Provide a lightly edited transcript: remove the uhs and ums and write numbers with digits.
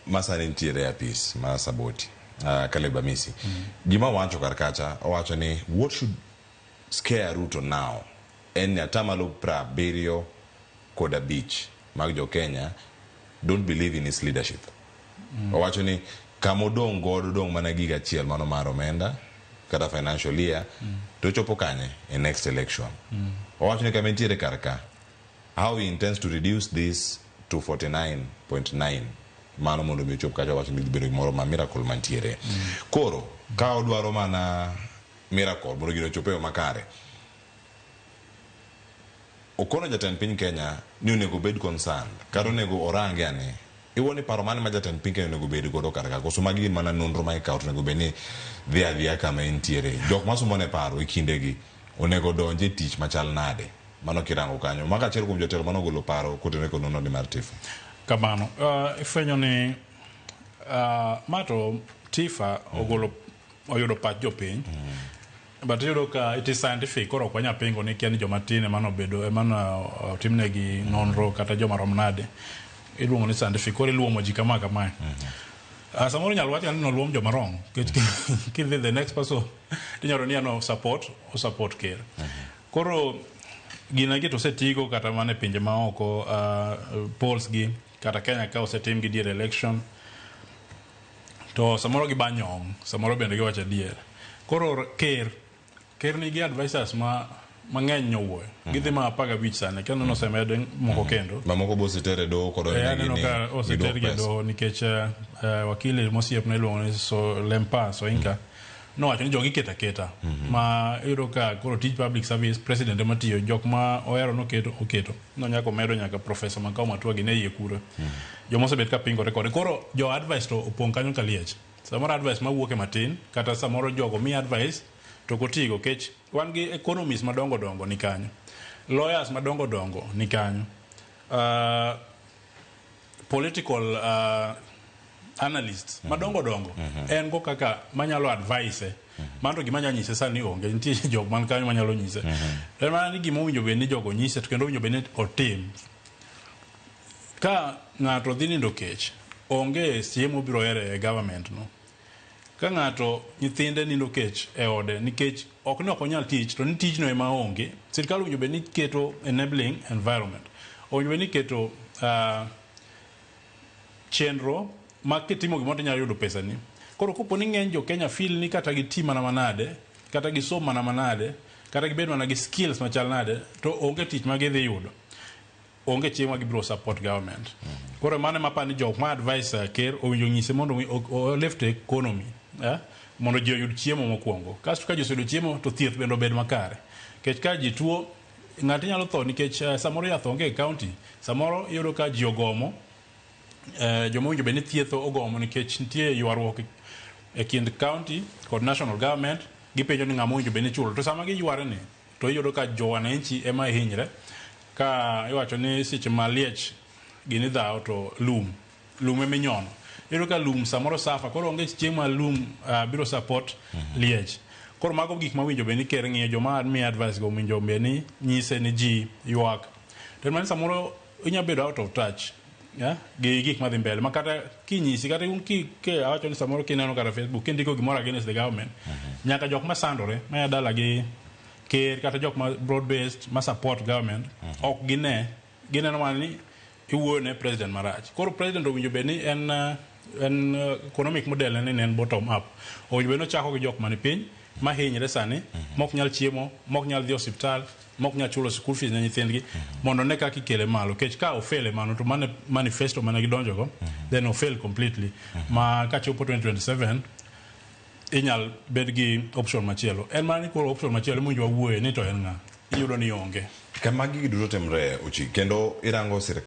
Masani nitiere e apis ma Saboti, Caleb Amisi. Gima owacho kar kacha, owacho ni what should scare Ruto now en ni atamalo 75 mag jo Kenya don't believe in his leadership. Owacho ni kama odong' godo dong' mana giga achiel, mano mar omenda kata financial year, to ochopo kanye e next election. Owacho ni kama entiere kar ka, how he intends to reduce this to 49.9, mano mondo mi ochop kacha, owacho ni dhi bedo gimoro ma miracle mantiere. Koro ka odwaro mana miracle mondo gino ochop e yo makare, okono jatend piny Kenya ni onego obed concerned kata onego orange ane iwuo ni paro mane ma jatend piny Kenya onego bed godo kar ka, koso magi gin mana nonro ma ikawo to onego bed ni dhi adhiya kama entiere. Jok masomo ne paro e kindegi onego donj e tich machal nade? Mano kirango kanyo maka achiel kuom jotelo manogolo paro kotenore kod nonro ni mar TIFA. Kamano, ifwenyo ni ma to TIFA ogolo oyudo pach jopiny, but iyudo ka it is scientific. Koro ok wanyal pingo ni kia ni joma tin ema nobedo ema no otimnegi nonro kata joma rom nade. Iluongo ni scientific, koro iluomo ji kama kamae. Samoro inyalo wach ni noluom joma wrong, nikech kidhi the next person tinyalo ni ano support o support ker. Koro gina gi to osetigo kata mana e pinje maoko, polls gi kata Kenya ka osetim gi dier election, to samoro gibanyong', samoro bende giwacho adier. Koro ker nigi advisors ma mang'eny nyowuoyo, gidhi ma 15 sani kendo nosemed moko kendo. Mamoko be oseter e doho kod aneno ka oseter gi e doho nikech wakili mosiepne iluongo ni so Lempa Soyinka nowacho ni jogi keto aketa ma iyudo ka koro tij public service president ema tiyo, jok ma ohero noketo oketo nonyako omedo nyaka Professor Makau Matua gi ne iye kuro, joma osebet ka pingore kode. Koro jo advice to opong' kanyo ka liech. Samoro advice mawuok e matin, kata samoro jogo mi advice to ok otigo, kech wan gi economists madongo dongo ni kanyo, lawyers madongo dongo ni kanyo, political analysts madongo dongo en go kaka manyalo advise. Mano to gima anya nyise sani onge, nitie jok man kanyo manyalo nyise. En mana ni gima owinjo bed ni jogo nyise to kendo owinjo bed ni otim. Ka ng'ato dhi nindo kech, onge chiemo biro hero e government no. Ka ng'ato nyithinde nindo kech e ode nikech ok ni ok onyal tich, to ni tijno ema onge, sirikal owinjo bed ni keto enabling environment, owinjo bed ni keto chenro ma kitimo gimoro tinyalo yudo pesani. Koro kopo ni ng'eny jo Kenya feel ni kata giti mana manade, kata gisom mana manade, kata gibed mana gi skills machal nade, to onge tich ma gidhi yudo, onge chieng' ma gibiro support government. Koro mano ema aparo ni jok ma advise ker owinjo nyise mondo o lift economy, mondo ji oyud chiemo mokwongo. Kasto ka ji oseyudo chiemo to thieth bende obed makare, nikech ka ji tuo, ng'ato nyalo tho nikech samoro yath onge e county. Samoro iyudo ka ji ogomo, joma owinjo bed ni thietho ogomo nikech nitie ywaruok e kind county kod national government. Gipenjo ni ng'ama owinjo bed ni chulo, to sama giyware ni to iyudo ka jo wananchi ema hinyre. Ka iwacho ni seche ma liech gini dhawo to lum lum ema inyono, iyudo ka lum samoro safa. Koro onge chieng' ma lum biro support liech. Koro mago gik ma winjo bed ni ker ng'iyo, joma miye advice go winjo bed ni nyise ni ji ywak. To en mana ni samoro inya bedo out of touch, yeah? Gi gik madhi mbele ma kata kinyisi kata un ki awacho ni samoro kineno kata Facebook kindiko gimoro against the government, nyaka jok masandore maya dala gi ker kata jok ma broad based ma support government ok gine, gineno mana ni iwuoyo ne president marach. Koro president owinjo bed ni en economic model ne ni en bottom up. Owinjo bed ni ochako gi jok mani piny mahinyre sani, mok nyal chiemo, mok nyal dhi osiptal, mok nyal chulo school fees ne nyithindgi, mondo ne kaka ikele malo. Nikech ka ofail e mano, to mano manifesto mane gidonjogo then ofail completely, ma kachopo 2027 inyal bed gi option machielo. En mana ni koro option machielo mowinjo wawuoye ni to en ng'a, iyudo ni onge. Kama gigi duto timre, Ochi, kendo irango sirikal.